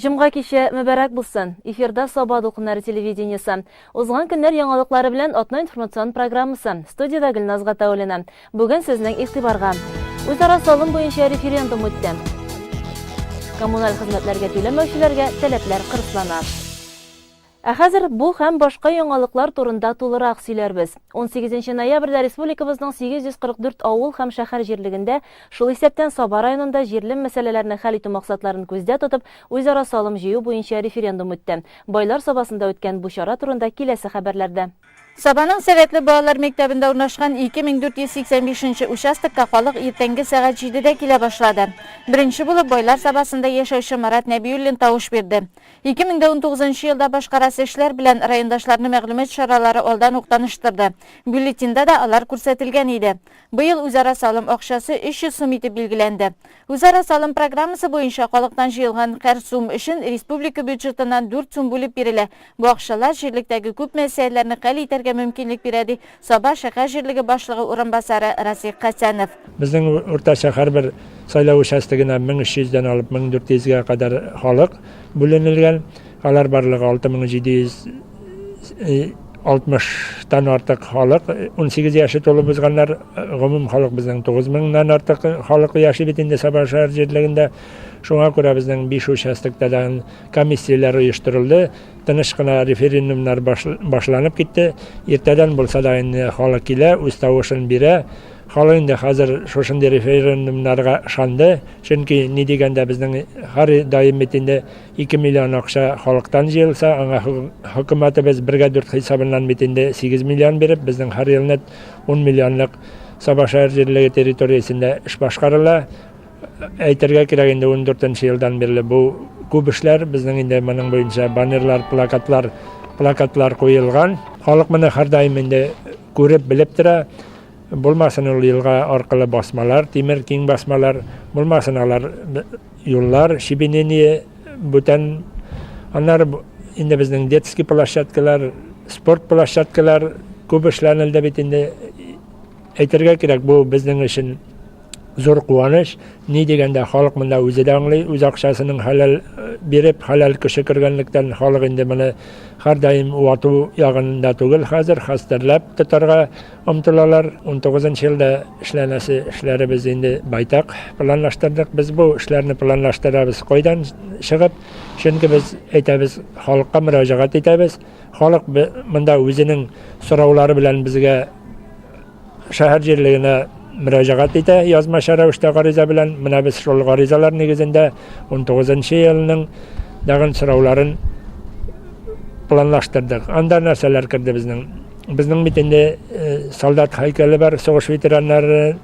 Җомга киче мөбарәк булсын! Эфирда Саба дулкыннары телевидениесе. Узган көннәр яңалыклары белән атна информацион программасы. Студиядә Гөлназ Гатауллина. Бүген сезнең игътибарга. Үзара салым буенча референдум үтте. Коммуналь хезмәтләргә түләмәүчеләргә таләпләр кырыслана. Ә хәзер бу һәм башка яңалыклар турында тулырак сөйләрбез. 18 ноябрьдә республикабызның 844 авыл һәм шәһәр җирлегендә, шул исәптән Саба районында җирле мәсьәләләрне хәл итү максатларын күздә тотып, үзара салым җыю буенча референдум үтте. Байлар Сабасында үткән бу чара турында киләсе хәбәрләрдә. Сабаның Сәләтле балалар мәктәбендә урнашкан 2485 нче участокка халык иртәнге сәгать җидедә килә башлады. Беренче булып Байлар Сабасында яшәүче Марат Нәбиуллин тавыш бирде. 2019 нчы елда башкарасы эшләр белән райондашларны мәгълүмат чаралары алдан ук таныштырды. Бюллетеньда да алар күрсәтелгән иде. Быел үзара салым акчасы 300 сум итеп билгеләнде. Үзара салым программасы буенча халыктан җыелган һәр сум өчен республика бюджетыннан 4 сум бүлеп бирелә. Бу акчалар җирлектәге күп мәсьәләләрне хәл итәргә мөмкинлек бирә, ди Саба шәһәр җирлеге башлыгы урынбасары Расих Хәсәнов. Безнең уртача һәрбер сайлау участогына 1300 дән алып 1400 гә кадәр халык бүленелгән. Алар барлыгы 6700 60-тан артык халык, 18 яше тулып узганнар, гомум халык безнең 9 меңнән артык халык яши бит инде Саба шәһәр җирлегендә. Шуңа күрә безнең 5 участокта да комиссияләр оештырылды. Тыныч кына референдумнар башланып китте. Иртәдән булса да инде халык килә, үз тавышын бирә. Халык инде хәзер шушындый референдумнарга ышанды. Чөнки ни дигәндә безнең һәр даим бит инде 2 миллион акча халыктан җыелса, аңа хөкүмәтебез бергә дүрт хисабыннан бит инде 8 миллион биреп, безнең һәр елны 10 миллионлык Саба шәһәр җирлеге территориясендә эш башкарыла. Әйтергә кирәк инде 14 елдан бирле бу күп эшләр, безнең инде моның буенча баннерлар, плакатлар, плакатлар куелган. Халык моны һәрдаим инде күреп, белеп тора. Булмасын ул елга аркылы басмалар, тимер киң басмалар, булмасын алар юллар, щебенение, бүтән. Аннары инде безнең детский площадкалар, спорт площадкалар күп эшләнелде бит инде. Әйтергә кирәк, бу безнең өчен зур куаныч. Ни дигәндә, халык монда үзе дә аңлый, үз акчасының хәләл э, биреп, хәләл көче кергәнлектән халык инде моны һәрдаим вату ягында түгел хәзер, хәстәрләп тотарга омтылалар. 19 елда эшләнәсе эшләребез инде байтак планлаштырдык. Без бу эшләрне планлаштырабыз кайдан чыгып? Чөнки без әйтәбез, халыкка мөрәҗәгать итәбез. Халык монда үзенең сораулары белән безгә шәһәр җирлегенә мөрәҗәгать итә язмача рәвештә гариза белән. Менә без шул гаризалар нигезендә 19 елның дагын сорауларын планлаштырдык. Анда нәрсәләр керде безнең? Безнең бит инде э, солдат һәйкәле бар, сугыш ветераннары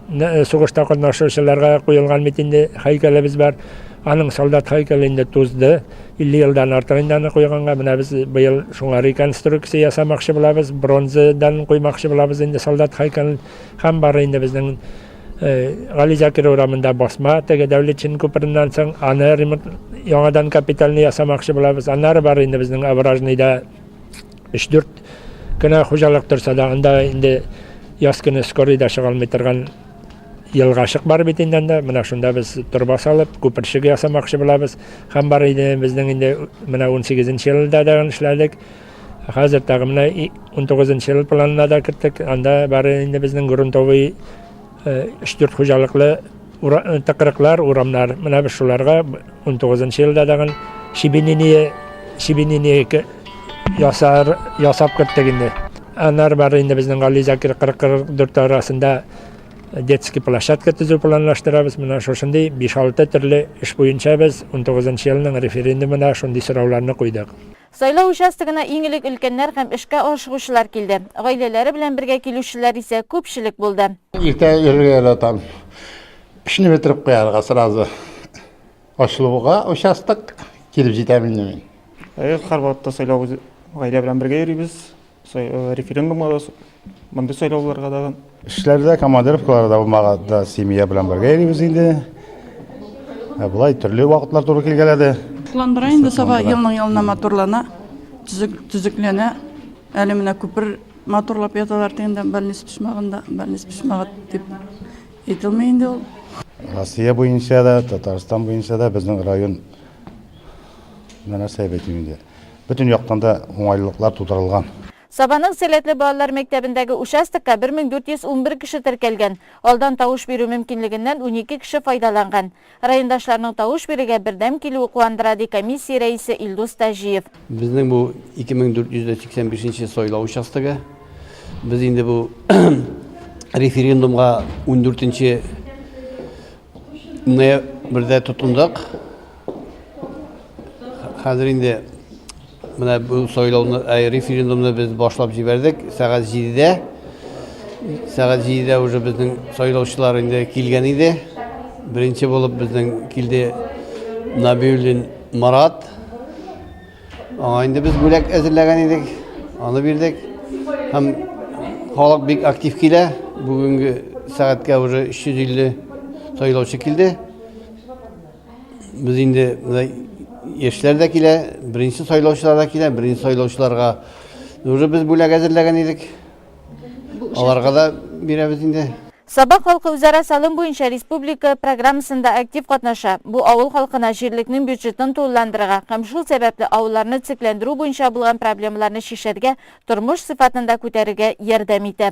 э, сугышта катнашучыларга куелган бит инде һәйкәлебез бар. Аның солдат һәйкәле инде тузды. 50 елдан артык инде аны куйганга. Менә без быел шуңа реконструкция ясамакчы булабыз, бронзадан куймакчы булабыз инде солдат һәйкәлен. Һәм бар инде безнең э, Гали Закир урамында басма, теге Дәүләтшин күпереннән соң аны ремонт яңадан капитальный ясамакчы булабыз. Аннары бар инде безнең Овражныйда 3-4 кенә хуҗалык торса да, анда инде яз көне скорый да чыга алмый торган елгачык бар бит инде анда. Менә шунда без торба салып, күперчек ясамакчы булабыз. Һәм бар иде безнең инде менә 18 елда да эшләдек. Хәзер тагы менә 19 ел планына да керттек. Анда бар инде безнең грунтовый 3-4 хуҗалыклы тыкрыклар, урамнар. Менә без шуларга 19 елда дагын щебенение, щебенение ясар, ясап керттек инде. Аннары бар инде безнең Гали Закир 40-44 арасында детский площадка төзү планлаштырабыз. Менә шушындый 5-6 төрле эш буенча без 19 елның референдумына шундый сорауларны куйдык. Сайлау участогына иң элек өлкәннәр һәм эшкә ашыгучылар килде. Гаиләләре белән бергә килүчеләр исә күпчелек булды. Иртә йөрергә яратам. Эшне бетереп куярга сразу. Ачылуга участок килеп җитәм инде мин. Әйе, һәрвакытта сайлау гаилә белән бергә йөрибез. Референдумга да, мондый сайлауларга да. Эшләрдә, командировкаларда булмаганда семья белән бергә йөрибез инде. Ә болай төрле вакытлар туры килгәләде. Сокландыра инде Саба елның елына матурлана, төзек, төзекләнә. Әле менә күпер матурлап яталар дигәндә больница почмагында, больница почмагы дип әйтелми инде ул. Россия буенча да, Татарстан буенча да безнең район Менә нәрсә дип әйтим инде. Бөтен яктан да уңайлылыклар тудырылган. Сабаның Сәләтле балалар мәктәбендәге участокка 1411 кеше теркәлгән. Алдан тавыш бирү мөмкинлегеннән 12 кеше файдаланган. Райондашларның тавыш бирергә бердәм килүе куандыра, ди комиссия рәисе Илдус Таҗиев. Безнең бу 2485 нче сайлау участогы. Без инде бу референдумга 14 нче ноябрьдә тотындык. Хәзер инде менә бу сайлауны, ә, референдумны без башлап җибәрдек сәгать 7-дә. Сәгать 7-дә уже безнең сайлаучылар инде килгән иде. Беренче булып безнең килде Набиуллин Марат. Аңа инде без бүләк әзерләгән идек, аны бирдек. Һәм халык бик актив килә. Бүгенге сәгатькә уже 350 сайлаучы килде. Без инде менә яшьләр дә килә, беренче сайлаучылар да килә, беренче сайлаучыларга уже без бүләк әзерләгән идек. Аларга да бирәбез инде. Саба халкы үзара салым буенча республика программасында актив катнаша. Бу авыл халкына җирлекнең бюджетын тулыландырырга һәм шул сәбәпле авылларны төзекләндерү буенча булган проблемаларны чишәргә, тормыш сыйфатын да күтәрергә ярдәм итә.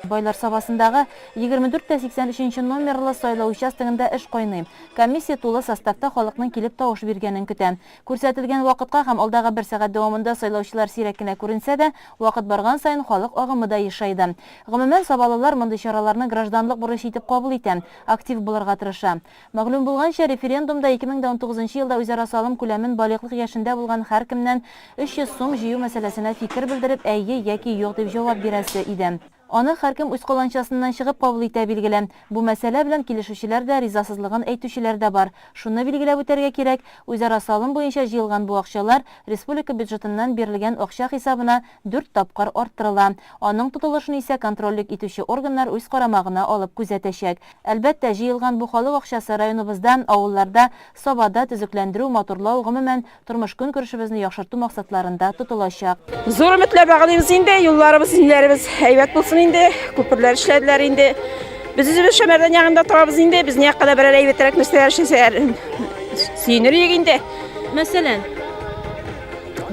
Байлар Сабасындагы 24 тә 83 нче номерлы сайлау участогында эш кайный. Комиссия тулы составта халыкның килеп тавыш биргәнен көтә. Күрсәтелгән вакытка һәм алдагы бер сәгать дәвамында сайлаучылар сирәк кенә күренсә дә, вакыт барган саен халык агымы да ешайды. Гомумән, сабалылар мондый чараларны гражданлык бурычы итеп кабул итә, актив булырга тырыша. Мәгълүм булганча, референдумда 2019 нчы елда үзара салым күләмен балигълык яшендә булган һәркемнән 300 сум җыю мәсьәләсенә фикер белдереп, әйе яки юк дип җавап бирәсе иде. Аны һәркем үз каланчасыннан чыгып кабул итә, билгеле. Бу мәсьәлә белән килешүчеләр дә, ризасызлыгын әйтүчеләр дә бар. Шуны билгеләп үтәргә кирәк, үзара салым буенча җыелган бу акчалар республика бюджетыннан бирелгән акча хисабына дүрт тапкыр арттырыла. Аның тотылышын исә контрольлек итүче органнар үз карамагына алып күзәтәчәк. Әлбәттә, җыелган бу халык акчасы районыбызда, авылларда, Сабада төзекләндерү, матурлау, гомумән, тормыш-көнкүрешебезне яхшырту максатларында тотылачак. Зур өметләр баглыйбыз инде, юлларыбыз, ниләребез әйбәт булсын инде, күперләр эшләделәр инде. Без үзебез Шәмәрдән ягында торабыз инде, безнең якка да берәр әйбәтрәк нәрсәләр эшләсәләр, сөенер идек инде. Мәсәлән?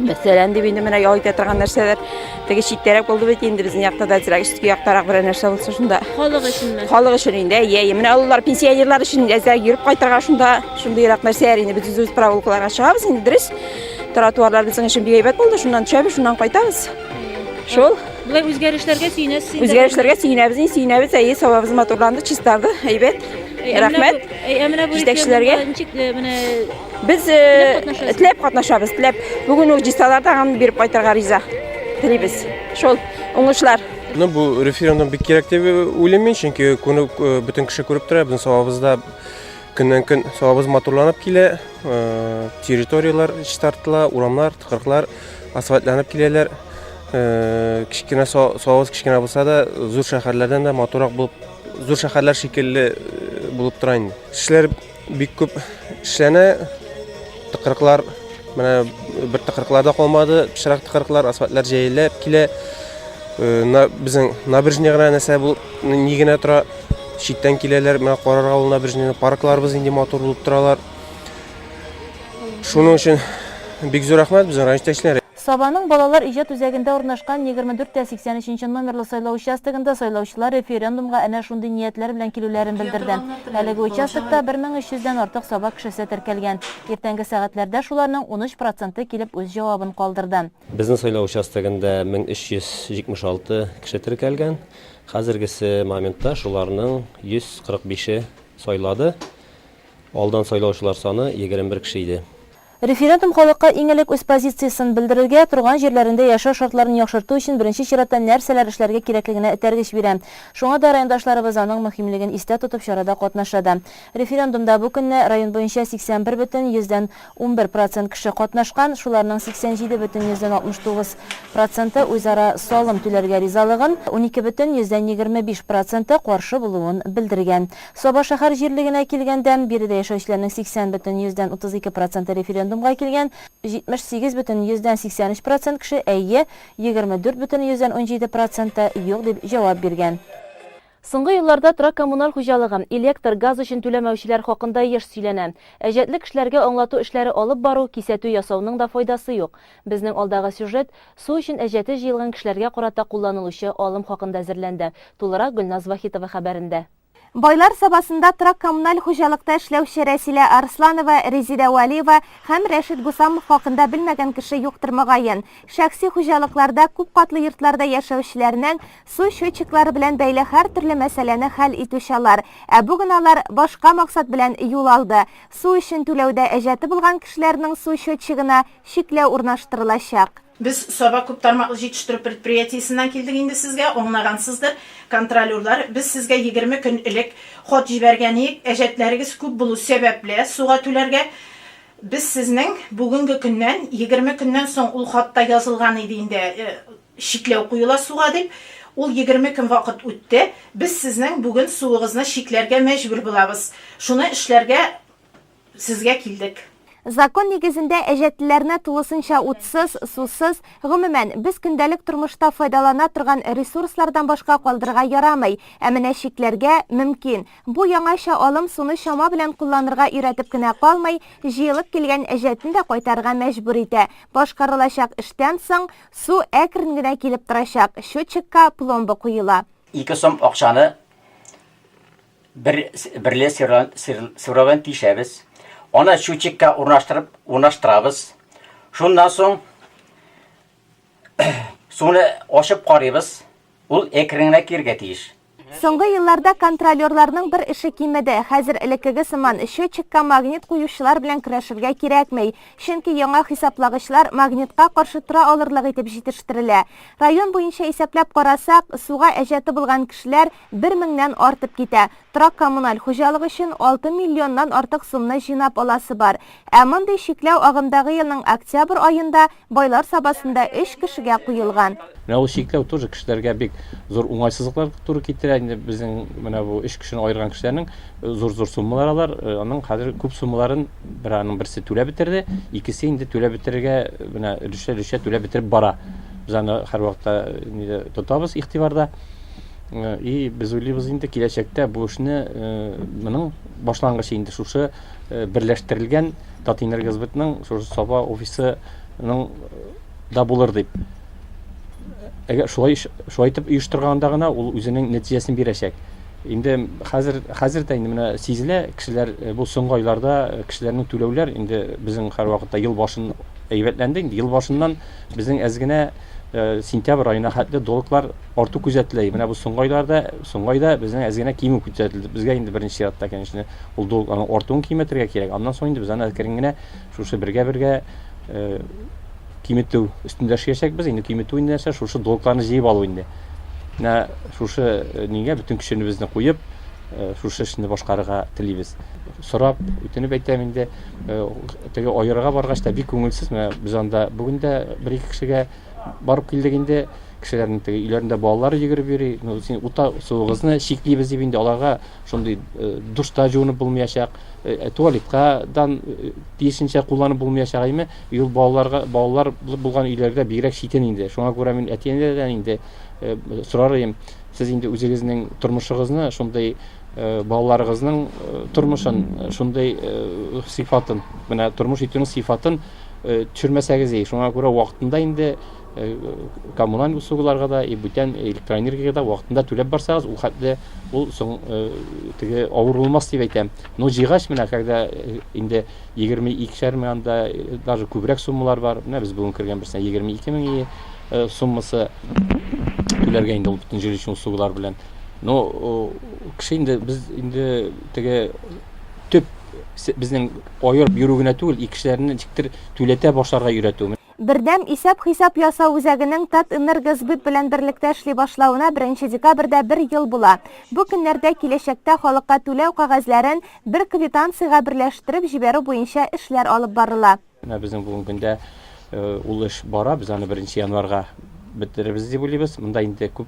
Мәсәлән дип инде менә ял итә торган нәрсәләр. Теге читтәрәк булды бит инде безнең якта да әзрәк өске яктарак берәр нәрсә булса шунда. Халык өченме? Халык өчен инде, әйе, әйе. Менә олылар, пенсионерлар өчен әзрәк йөреп кайтырга шунда шундыйрак нәрсәләр инде без үзебез прогулкаларга чыгабыз инде дөрес. Тротуарлар безнең өчен бик әйбәт булды. Шуннан төшәбез, шуннан кайтабыз. Шул. Болай үзгәрешләргә сөенәсез инде. Үзгәрешләргә сөенәбез инде, сөенәбез. Әйе, Сабабыз матурланды, чистарды, әйбәт. Рәхмәт. Ә менә бу җитәкчеләргә. Ничек менә Без теләп катнашабыз, теләп. Бүген үк җыйсалар тагын биреп кайтырга риза. Телибез. Шул, уңышлар. Ну, бу референдум бик кирәк дип уйлыйм мин, чөнки күне бөтен кеше күреп тора, безнең Сабабызда көннән-көн Сабабыз матурланып килә, территорияләр чистартыла, урамнар, тыкрыклар асфальтланып киләләр. Кечкенә Сабабыз кечкенә булса да, зур шәһәрләрдән дә матуррак булып, зур шәһәрләр шикелле булып тора инде. Эшләр Бик күп эшләнә. Тыкрыклар, менә бер тыкрыклар да калмады. Пычрак тыкрыклар, асфальтлар җәелеп килә. Э, на, безнең набережный гына нәрсә бу, ни генә тора. Читтән киләләр, менә карарга ул набережныйны. Паркларыбыз инде матур булып торалар. Шуның өчен бик зур рәхмәт безнең район җитәкчеләре. Сабаның Балалар иҗат үзәгендә урнашкан 24 тә 83 нче номерлы сайлау участогында сайлаучылар референдумга әнә шундый ниятләр белән килүләрен белдерде. Әлеге участокта 1300 дән артык Саба кешесе теркәлгән. Иртәнге сәгатьләрдә шуларның 13 проценты килеп үз җавабын калдырды. Безнең сайлау участогында 1376 кеше теркәлгән. Хәзергесе моментта шуларның 145 е сайлады. Алдан сайлаучылар саны 21 кеше иде. Референдум халыкка иң элек үз позициясен белдерергә, торган җирләрендә яшәү шартларын яхшырту өчен беренче чиратта нәрсәләр эшләргә кирәклегенә этәргеч бирә. Шуңа да райондашларыбыз аның мөһимлеген истә тотып чарада катнаша да. Референдумда бу көнне район буенча 81,11 процент кеше катнашкан, шуларның 87,69 проценты үзара салым түләргә ризалыгын, 12,25 проценты каршы булуын белдергән. Саба шәһәр җирлегенә килгәндә, биредә яшәүчеләрнең 80,32 проценты референдумга килгән, 78,83 процент кеше әйе, 24,17 проценты юк дип җавап биргән. Соңгы елларда торак-коммуналь хуҗалыгы, электр, газ өчен түләмәүчеләр хакында еш сөйләнә. Әҗәтле кешеләргә аңлату эшләре алып бару, кисәтү ясауның да файдасы юк. Безнең алдагы сюжет су өчен әҗәте җыелган кешеләргә карата кулланылучы алым хакында әзерләнде. Тулырак Гөлназ Вахитова хәбәрендә. Байлар Сабасында торак-коммуналь хуҗалыкта эшләүче Рәсилә Арсланова, Резидә Вәлиева һәм Рәшит Гусамов хакында белмәгән кеше юктыр мөгаен. Шәхси хуҗалыкларда, күпкатлы йортларда яшәүчеләрнең су счетчиклары белән бәйле һәртөрле мәсьәләне хәл итүче алар. Ә бүген алар башка максат белән юл алды. Су өчен түләүдә әҗәте булган кешеләрнең су счетчигына чикләү урнаштырылачак. Без Саба күптармаклы җитештерү предприятиесеннән килдек инде сезгә, аңлагансыздыр, контролерлар, без сезгә 20 көн элек хат җибәргән иек, әҗәтләрегез күп булу сәбәпле, суга түләргә, без сезнең бүгенге көннән, 20 көннән соң ул хатта язылган иде инде, чикләү куела суга дип, ул 20 көн вакыт үтте, без сезнең бүген суыгызны чикләргә мәҗбүр булабыз, шуны эшләргә Сезгә килдек. Закон нигезендә әҗәтлеләрне тулысынча утсыз, сусыз, гомумән, без көндәлек тормышта файдалана торган ресурслардан башка калдырырга ярамый, ә менә чикләргә мөмкин. Бу яңача алым суны чама белән кулланырга өйрәтеп кенә калмый, җыелып килгән әҗәтне дә кайтарырга мәҗбүр итә. Башкарылачак эштән соң, су әкрен генә килеп торачак, счетчикка пломба куела. Ике сум акчаны Бер берле сырларын тишәбез. Аны счетчикка урнаштырып урнаштырабыз. Шуннан соң суны ачып карыйбыз. Ул әкрен генә киргә тиеш. Соңгы елларда контролерларның бер эше кимеде. Хәзер элеккеге сыман счетчикка магнит куючылар белән көрәшергә кирәкми. Чөнки яңа хисаплагычлар магнитка каршы тора алырлык итеп җитештерелә. Район буенча исәпләп карасак, суга әҗәте булган кешеләр Бер меңнән артып китә. Торак-коммуналь хуҗалык өчен 6 миллионнан артык сумны җыйнап аласы бар. Ә мондый чикләү агымдагы елның октябрь аенда Байлар Сабасында өч кешегә куелган. Менә ул чикләү тоже кешеләргә бик зур уңайсызлыклар туры китерә. Инде безнең менә бу өч кешене аерган кешеләрнең зур-зур суммалар алар. Аның хәзер күп суммаларын бер аның берсе түләп бетерде, икесе инде түләп бетерергә менә өлешчә-өлешчә түләп бетереп бара. Без аны һәрвакытта нидә тотабыз игътибарда. И без уйлыйбыз инде киләчәктә бу эшне моның башлангычы инде шушы берләштерелгән Татэнергосбытның шушы Саба офисының да булыр дип. Әгәр шулай шулай итеп оештырганда гына ул үзенең нәтиҗәсен бирәчәк. Инде хәзер хәзер дә инде менә сизелә, кешеләр бу соңгы айларда кешеләрнең түләүләр инде безнең һәрвакытта ел башын әйбәтләнде инде ел башыннан безнең әз генә сентябрь аена хәтле долглар арту күзәтелә. Менә бу соңгы айларда, соңгы айда безнең әз генә кимү күзәтелде. Безгә инде беренче чиратта, конечно, ул долг аның артуын киметергә кирәк. Аннан соң инде без аны әкрен генә шушы бергә-бергә э, киметү өстендә эшләячәкбез. Инде киметү инде нәрсә? Шушы долгларны җыеп алу инде. Менә шушы э, нигә бөтен көчебезне куеп, э, шушы эшне башкарырга телибез. Сорап, үтенеп әйтәм инде, теге аерырга баргач та бик күңелсез. Менә без анда бүген дә бер-ике кешегә барып килдек инде. Кешеләрнең теге өйләрендә балалары йөгереп йөри. Ну, син ута суыгызны чиклибез дип инде аларга шундый э, душта жуынып булмаячак, э, э, туалетка дан тиешенчә кулланып булмаячак әйме. Юл балаларга балалар булган өйләрдә бигрәк читен инде. Шуңа күрә мин әти-әниләрдән инде сорар идем. Сез инде үзегезнең тормышыгызны шундый балаларыгызның тормышын, шундый сыйфатын, менә тормыш итүнең сыйфатын төшермәсәгез, шуңа күрә вакытында инде коммуналь услугаларга да и бүтән электроэнергиягә дә вакытында түләп барсагыз, ул хәтле ул соң теге авыр булмас дип әйтәм. Но җыйгач менә, когда инде 22 мең анда даже күбрәк суммалар бар. Менә без бүген кергән берсенә 22 мең суммасы түләргә инде ул бөтен жилищный услугалар белән. Но кеше инде без инде теге төп безнең аерып йөрү генә түгел, и кешеләрне ничектер түләтә башларга өйрәтү. Бердәм исәп-хисап ясау үзәгенең Татэнергосбыт белән берлектә эшли башлавына беренче декабрьдә бер ел була. Бу көннәрдә киләчәктә халыкка түләү кәгазьләрен бер квитанциягә берләштереп җибәрү буенча эшләр алып барыла. Менә безнең бүгенге көндә ул эш бара, без аны беренче январьга бетерербез дип уйлыйбыз. Монда инде күп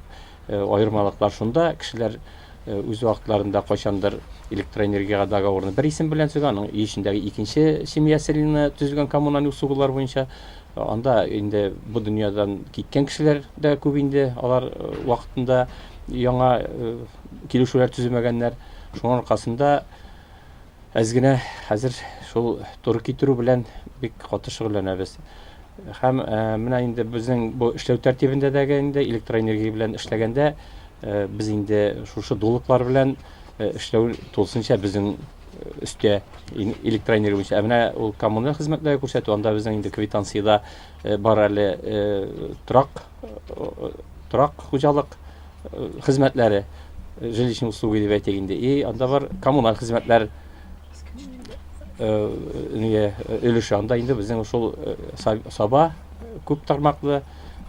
аермалыклар шунда, кешеләр үз вакытларында кайчандыр электроэнергиягә договорны бер исем белән төзегән, аның өй эчендәге икенче семья селена төзелгән коммуналь услугалар буенча. Анда инде бу дөньядан киткән кешеләр дә күп инде, алар вакытында яңа килешүләр төземәгәннәр. Шуның аркасында әз генә хәзер шул туры китерү белән бик каты шөгыльләнәбез. Һәм менә инде безнең бу эшләү тәртибендә дә инде электроэнергия белән эшләгәндә без инде шушы доллыклар белән эшләү тулысынча безнең өстә электроэнергия буенча. Ә менә ул коммуналь хезмәтләр күрсәтү, анда безнең инде квитанциядә бар әле торак торак хуҗалык хезмәтләре, жилищные услуги дип әйтик инде. И анда бар коммуналь хезмәтләр нигә өлеше. Анда инде безнең шул Саба күп тармаклы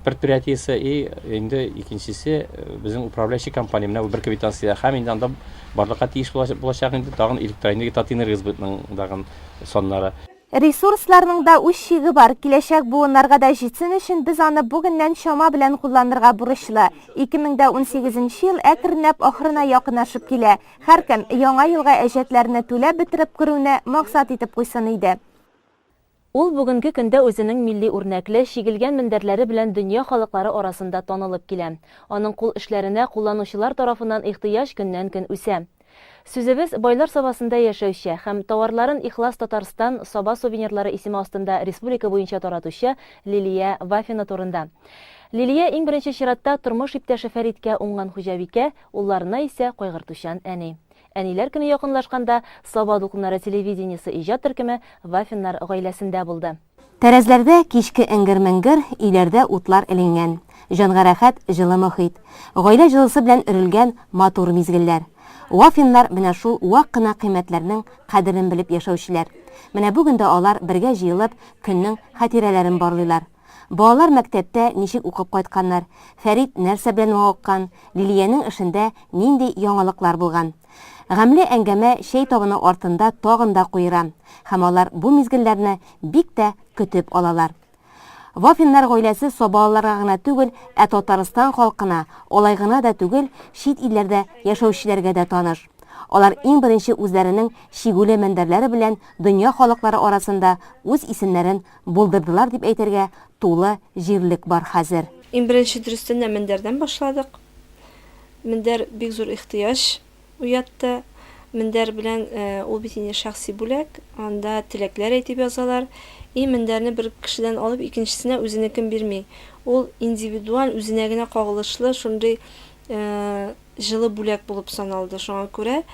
предприятиесе и инде икенчесе безнең управляющий компания. Менә бу бер квитанция һәм инде анда барлыкка тиеш булачак инде тагын электроэнергия Татэнергосбытның тагын саннары. Ресурсларның да үз чиге бар, киләчәк буыннарга да җитсен өчен без аны бүгеннән чама белән кулланырга бурычлы. 2018 нче ел әкренләп ахырына якынашып килә. Һәркем Яңа елга әҗәтләрне түләп бетереп керүне максат итеп куйсын иде. Ул бүгенге көндә үзенең милли үрнәкле, чигелгән мендәрләре белән дөнья халыклары арасында танылып килә. Аның кул эшләренә кулланучылар тарафыннан ихтыяҗ көннән-көн үсә. Сүзебез Байлар Сабасында яшәүче һәм товарларын Ихлас Татарстан Саба сувенирлары исеме астында республика буенча таратучы Лилия Вафина турында. Лилия иң беренче чиратта тормыш иптәше Фәриткә уңган хуҗабикә, улларына исә кайгыртучан әни. Әниләр көне якынлашканда Саба дулкыннары телевидениесе иҗат төркеме Вафиннар гаиләсендә булды. Тәрәзләрдә кичке эңгер-меңгер, өйләрдә утлар эленгән. Җанга рәхәт, җылы мохит. Гаилә җылысы белән өрелгән матур мизгелләр. Вафиннар менә шул вак кына кыйммәтләрнең кадерен белеп яшәүчеләр. Менә бүген дә алар бергә җыелып, көннең хатирәләрен барлыйлар. Балалар мәктәптә ничек укып кайтканнар, Фәрит нәрсә белән мавыккан, Лилиянең эшендә нинди яңалыклар булган. Гамьле әңгәмә чәй табыны артында тагын да куера һәм алар бу мизгелләрне бик тә көтеп алалар. Вафиннар гаиләсе сабалыларга гына түгел, ә Татарстан халкына, алай гына да түгел, чит илләрдә яшәүчеләргә дә таныш. Алар иң беренче үзләренең чигүле мендәрләре белән дөнья халыклары арасында үз исемнәрен булдырдылар дип әйтергә тулы җирлек бар хәзер. Иң беренче дөрестән дә мендәрдән башладык. Мендәр бик зур ихтыяҗ уятты. Мендәр белән ул бит инде шәхси бүләк, анда теләкләр әйтеп язалар. И мендәрне бер кешедән алып икенчесенә үзенекен бирми. Ул индивидуаль, үзенә генә кагылышлы шундый җылы бүләк булып саналды. Шуңа күрә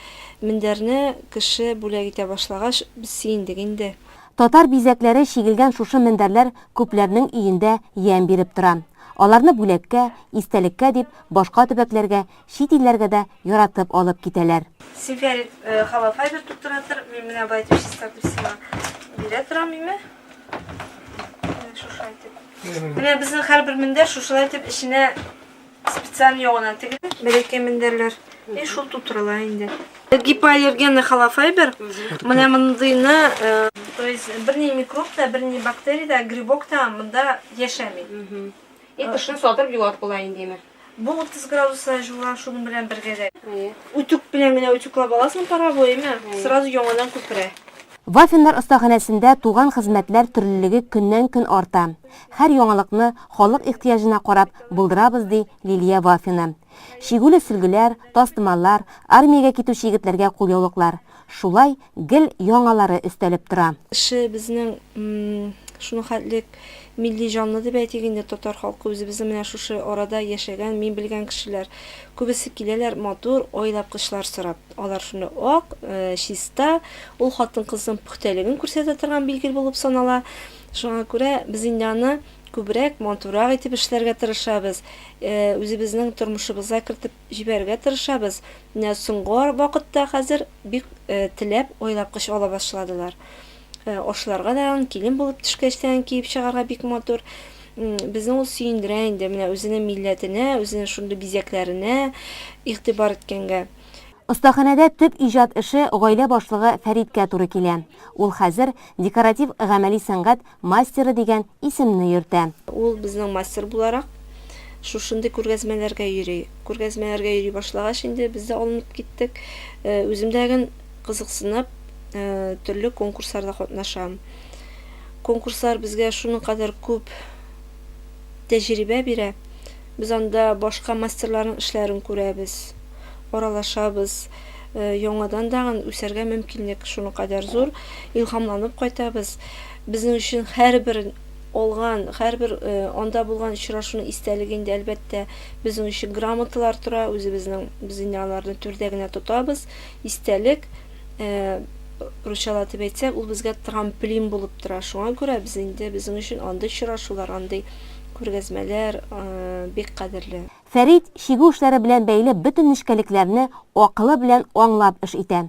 мендәрне кеше бүләк итә башлагач, без сөендек инде. Татар бизәкләре чигелгән шушы мендәрләр күпләрнең өендә ямь биреп тора. Аларны бүләккә, истәлеккә дип башка төбәкләргә, чит илләргә дә яратып алып китәләр. Син, Фәрит, халафай бер тутыра тор, мин менә болай итеп чистартып сиңа бирә торам, име? Менә шушылай итеп. Менә безнең һәрбер мендәр шушылай итеп эченә специаль ягына тегелә. Бәләкәй мендәрләр. И шул тутырыла инде. Гипоаллергенный холофайбер. Менә мондыйны, то есть берни микроб та, берни бактерия да, грибок та монда яшәми. И кышын салдырып юат була индеме? Бу 30 градуста җуыла, шуның белән бергә дә. Үтүк белән генә үтүкләп аласың паровой, әйме? Сразу яңадан күперә. Вафиннар остаханәсендә туган хезмәтләр төрлелеге көннән-көн арта. Һәр яңалыкны халык ихтыяҗына карап булдырабыз, ди Лилия Вафина. Чигүле сөлгеләр, тастымаллар, армиягә китүче егетләргә кулъяулыклар. Шулай гел яңалары өстәлеп тора. Кеше безнең шуның хәтлек милли җанлы дип әйтик инде, татар халкы үзебезнең менә шушы арада яшәгән, мин белгән кешеләр. Күбесе киләләр матур айлапкычлар сорап. Алар шундый ак, чиста, ул хатын-кызның пөхтәлеген күрсәтә торган билге булып санала. Шуңа күрә без инде аны күбрәк, матуррак итеп эшләргә тырышабыз, үзебезнең тормышыбызга кертеп җибәрергә тырышабыз. Менә соңгы вакытта хәзер бик теләп айлапкыч ала башладылар. Ашларга да, килен булып төшкәч тә киеп чыгарга бик матур. Безне ул сөендерә инде, менә үзенең милләтенә, үзенең шундый бизәкләренә игътибар иткәнгә. Остаханәдә төп иҗат эше гаилә башлыгы Фәриткә туры килә. Ул хәзер декоратив-гамәли сәнгать мастеры дигән исемне йөртә. Ул безнең мастер буларак шушындый күргәзмәләргә йөри. Күргәзмәләргә йөри башлагач инде без дә алынып киттек. Үзем дә ген кызыксынып төрле конкурсларда катнашам. Конкурслар безгә шуның кадәр күп тәҗрибә бирә. Без анда башка мастерларның эшләрен күрәбез, аралашабыз, яңадан тагын үсәргә мөмкинлек шуның кадәр зур, илһамланып кайтабыз. Безнең өчен һәрбер алган, һәрбер анда булган очрашуның истәлеге инде, әлбәттә, безнең өчен грамоталар тора, үзебезнең, без инде аларны түрдә генә тотабыз. Истәлек, русчалатып әйтсәк, ул безгә трамплин булып тора. Шуңа күрә без инде, безнең өчен андый очрашулар, андый күргәзмәләр бик кадерле. Фәрит чигү эшләре белән бәйле бөтен нечкәлекләрне акылы белән аңлап эш итә.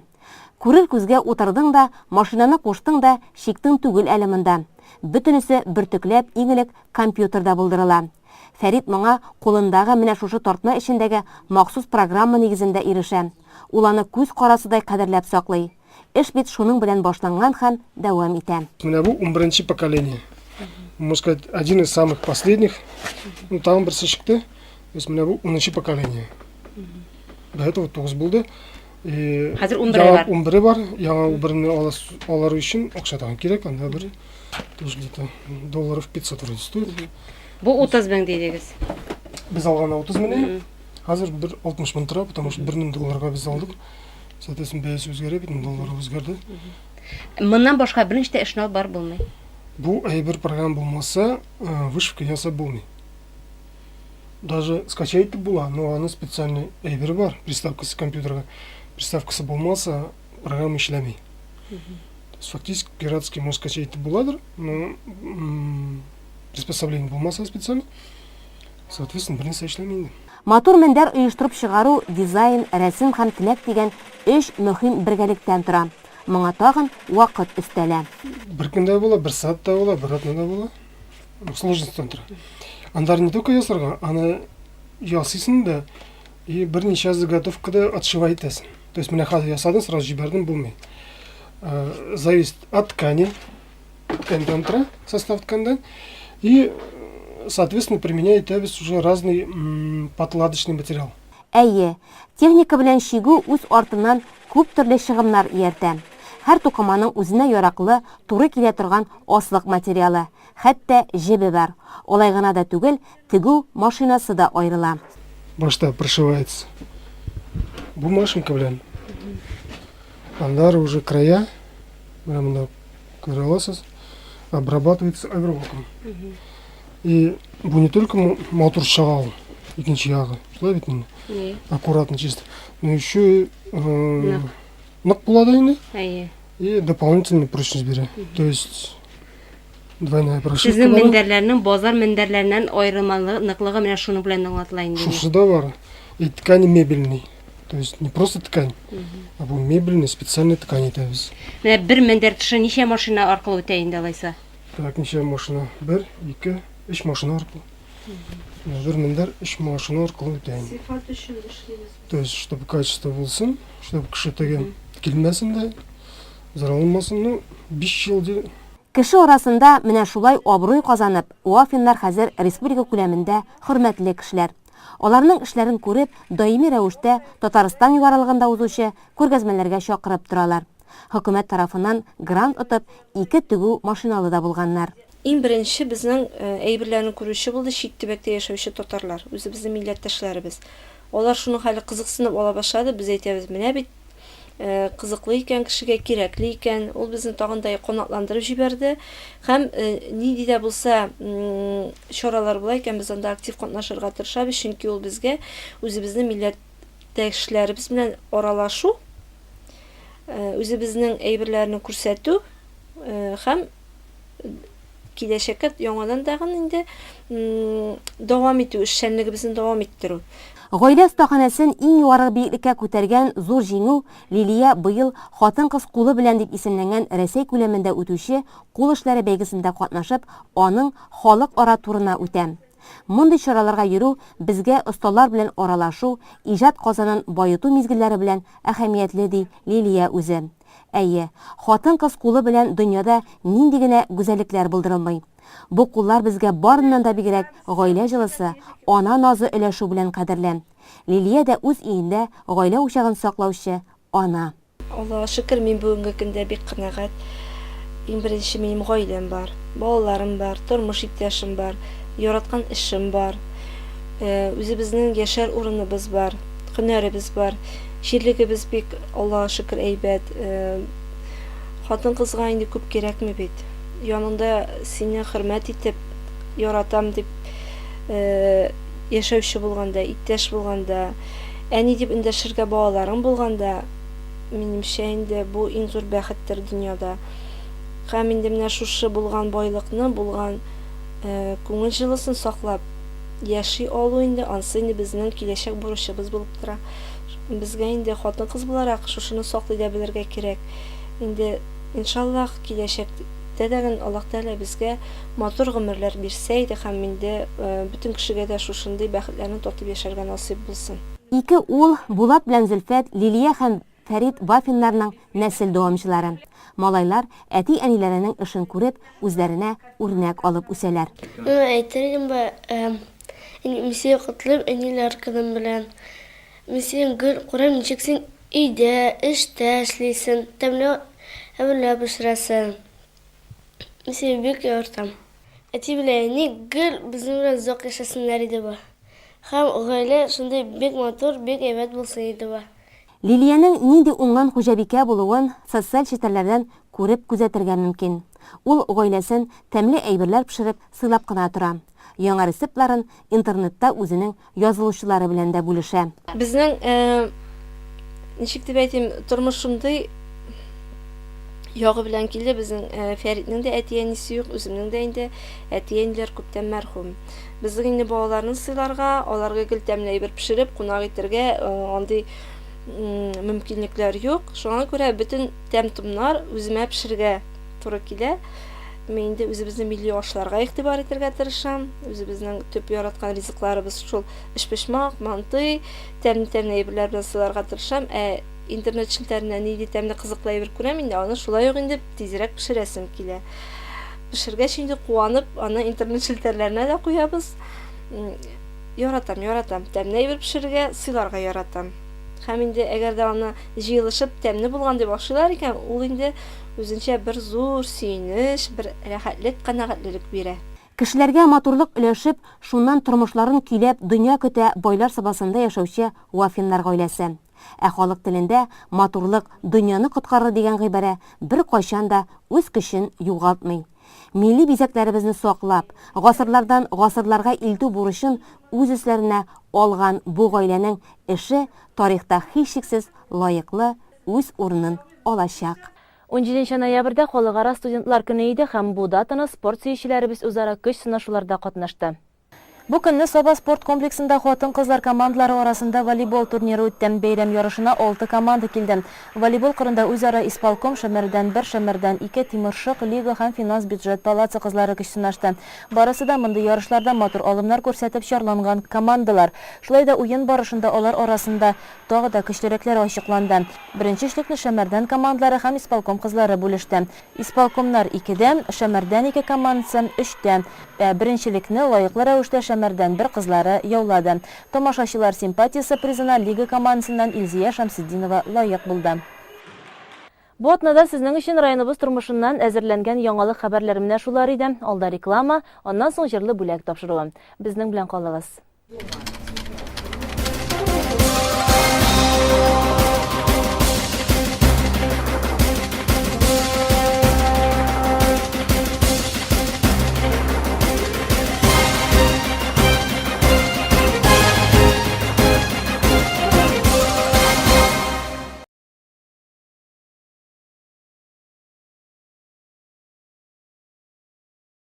Күрер күзгә утырдың да, машинаны куштың да, чиктең түгел әле монда. Бөтенесе бөртекләп иң элек компьютерда булдырыла. Фәрит моңа кулындагы менә шушы тартма эчендәге махсус программа нигезендә ирешә. Ул аны күз карасыдай кадерләп саклый. Эш бит шуның белән башланган һәм дәвам итә. Менә бу унберенче поколение. Можно сказать, один из самых последних. Ну, тагын берсе чыкты. То есть менә бу унынчы поколение. До этого тугыз булды. И Хәзер унбере бар. Унбере бар. Яңа унберне алар өчен акча тагын кирәк. Анда бер тоже где-то долларов 500 вроде стоит. Бу 30 мең дидегез. Без алганда 30 мең. Хәзер бер 60 мең тора, потому что 1000 долларга без алдык. Соответственно, бәясе үзгәрә бит, доллар үзгәрде. Моннан башка берничә дә эшне алып барып булмый. Бу әйбер программа булмаса, э, вышивка ясап булмый. Даже скачать итеп була, но аны специальный әйбер бар, приставкасы компьютерга. Приставкасы булмаса, программа эшләми. То есть фактически пиратский можно скачать итеп буладыр, но приспособление булмаса специально, Соответственно, бернәрсә эшләми инде. Матур мендәр оештырып чыгару дизайн, рәсем һәм теләк дигән өч мөһим бергәлектән тора. Моңа тагын вакыт өстәлә. Бер көндә була, бер сәгатьтә була, бер атнада була. Сложностьтан тора. Аннары не только ясарга, аны ясыйсың да и берничә заготовкада отшивать итәсең. То есть менә хәзер ясадың, сразу җибәрдең, булмый. Э, зависит от ткани, тканьдан тора, состав тканьдан. И, соответственно, применяет итәбез уже разный подкладочный материал. Әйе, техника белән чигү үз артыннан күп төрле чыгымнар ияртә. Һәр тукыманың үзенә яраклы, туры килә торган аслык материалы, хәтта җебе бар. Алай гына да түгел, тегү машинасы да аерыла. Башта прошивается бу машинка белән. Аннары уже края, менә монда күрә аласыз, обрабатывается оверлоком. И бу не только матур чыга ул, икенче ягы, шулай бит инде? Аккуратно чисто. Но еще и э, нык була да инде. Әйе. И дополнительный прочность бирә. То есть двойная прошивка. Сезнең мендәрләрнең базар мендәрләреннән аерылмалы ныклыгы менә шуның белән аңлатыла инде. Шушы да бар. И ткани мебельный. То есть не просто ткань, а бу мебельный специальный ткань итәбез. Менә бер мендәр тышы ничә машина аркылы үтә инде алайса? Так, ничә машина? Бер, ике, өч машина аркылы. Менә бер мендәр өч машина аркылы үтә инде. Сыйфат өчен эшлибез. То есть, чтобы качество булсын, чтобы кеше теге килмәсен дә, зарарланмасын. Ну, 5 ел ди. Кеше арасында менә шулай абруй казанып, Вафиннар хәзер республика күләмендә хөрмәтле кешеләр. Аларның эшләрен күреп, даими рәвештә Татарстан югарылыгында узучы күргәзмәләргә чакырып торалар. Хөкүмәт тарафыннан грант отып, ике тегү машиналы да булганнар. Иң беренче безнең әйберләрне күрүче булды чит төбәктә яшәүче татарлар, үзебезнең милләттәшләребез. Алар шуның хәле кызыксынып ала башлады, без әйтәбез, менә бит кызыклы икән, кешегә кирәкле икән. Ул безне тагын да канатландырып җибәрде. Һәм нинди дә булса чаралар була икән, без анда актив катнашырга тырышабыз, чөнки ул безгә үзебезнең милләттәшләребез белән аралашу, үзебезнең әйберләрне күрсәтү һәм киләчәккә яңадан тагын инде дәвам итү, эшчәнлегебезне дәвам иттерү. Гаилә остаханәсен иң югары биеклеккә күтәргән зур җиңү Лилия быел Хатын-кыз кулы белән дип исемләнгән Рәсәй күләмендә үтүче кул эшләре бәйгесендә катнашып, аның халыкара турына үтә. Мондый чараларга йөрү безгә осталар белән аралашу, иҗат казанын баету мизгелләре белән әһәмиятле, ди Лилия үзе. Әйе, хатын-кыз кулы белән дөньяда нинди генә гүзәллекләр булдырылмый. Бу куллар безгә барыннан да бигрәк гаилә җылысы, ана назы өләшү белән кадерле. Лилия дә үз өендә гаилә учагын саклаучы ана. Аллага шөкер, мин бүгенге көндә бик канәгать. Иң беренче минем гаиләм бар, балаларым бар, тормыш иптәшем бар, яраткан эшем бар. Үзебезнең яшәр урыныбыз бар, һөнәребез бар, җирлегебез бик, Аллага шөкер, әйбәт. Хатын-кызга инде күп кирәкми бит. Яныңда сине хөрмәт итеп, яратам дип яшәүче булганда, иптәш булганда, әни дип эндәшергә балаларың булганда, минемчә инде бу иң зур бәхеттер дөньяда. Һәм инде менә шушы булган байлыкны, булган күңел җылысын саклап яши алу инде, ансы инде безнең киләчәк бурычыбыз булып тора. Безгә инде хатын-кыз буларак шушыны саклый да белергә кирәк. Инде, иншаллаһ, киләчәктә дә Аллаһ Тәгалә безгә матур гомерләр бирсә иде һәм инде бөтен кешегә дә шушындый бәхетләрне татып яшәргә насыйп булсын. Ике ул, Булат белән Зөлфәт, Лилия һәм Фәрит Вафиннарның нәсел дәвамчылары. Малайлар, әти-әниләренең эшен күреп, үзләренә үрнәк алып үсәләр. Ну, әйтер идем бе, мин сине котлыйм әниләр көнем белән. Мин сине гел күрәм, ничек син өйдә, эштә эшлисең, тәмле әйберләр пешерәсең. Мин сине бик яратам. Әти белән әни гел безнең белән озак яшәсеннәр иде бе. Һәм гаилә шундый бик матур, бик әйбәт булсын иде бе. Лилиянең нинди уңган хуҗабикә булуын социаль челтәрләрдән күреп күзәтергә мөмкин. Ул гаиләсен тәмле әйберләр пешереп сыйлап кына тора. Яңа рецептларын интернетта үзенең язылучылары белән дә бүлешә. Безнең, ничек дип әйтим, тормыш шундый ягы белән килде. Безнең Фәритнең дә әти-әнисе юк, үземнең дә инде әти-әниләр күптән мәрхүм. Безнең инде балаларны сыйларга, аларга гел тәмле әйбер пешереп, кунак итәргә андый мөмкинлекләр юк. Шуңа күрә бөтен тәм-томнар үземә пешерергә туры килә. Мин инде үзебезнең милли ашларга игътибар итәргә тырышам. Үзебезнең төп яраткан ризыкларыбыз шул өчпочмак, мантый, тәмле-тәмле әйберләр белән сыйларга тырышам. Ә интернет челтәреннән нинди тәмле кызыклы әйбер күрәм инде, аны шулай ук инде тизрәк пешерәсем килә. Пешергәч инде куанып, аны интернет челтәрләренә дә куябыз. Яратам, яратам. Тәмле әйбер пешерергә, сыйларга яратам. Һәм инде әгәр дә аны җыелышып тәмле булган дип ашыйлар икән, ул инде үзенчә бер зур сөенеч, бер рәхәтлек, канәгатьлелек бирә. Кешеләргә матурлык өләшеп, шуннан тормышларын көйләп дөнья көтә Байлар Сабасында яшәүче Вафиннар гаиләсе. Ә халык телендә матурлык дөньяны коткарыр дигән гыйбарә беркайчан да үз көчен югалтмый. Милли бизәкләребезне саклап, гасырлардан гасырларга илтү бурычын үз өсләренә алган бу гаиләнең эше тарихта һичшиксез лаеклы үз урынын алачак. Унҗиденче ноябрьдә Халыкара студентлар көне иде һәм бу датаны спорт сөючеләребез үзара көч сынашуларда катнашты. Бу көнне Саба спорт комплексында хатын-кызлар командалары арасында волейбол турниры үтте. Бәйрәм ярышына алты команда килде. Волейбол кырында үзара Исполком, Шәмәрдән бер, Шәмәрдән ике, Тимершык, Лига һәм Финанс-бюджет палатасы кызлары көч сынашты. Барысы да мондый ярышларда матур алымнар күрсәтеп чарланган командалар. Шулай да уен барышында алар арасында тагы да көчлерәкләре ачыкланды. Беренче өчлекне Шәмәрдән командалары һәм Исполком кызлары бүлеште. Исполкомнар икедә, Шәмәрдән ике командасы, өчтә. Ә беренчелекне лаеклы рәвештә Шәмәрдән бер кызлары яулады. Тамашачылар симпатиясе призына Лига командасыннан Илзия Шәмсетдинова лаек булды. Бу атнада сезнең өчен районыбыз тормышыннан әзерләнгән яңалык хәбәрләр менә шулар иде. Алда реклама, аннан соң җырлы бүләк тапшыруы. Безнең белән калыгыз.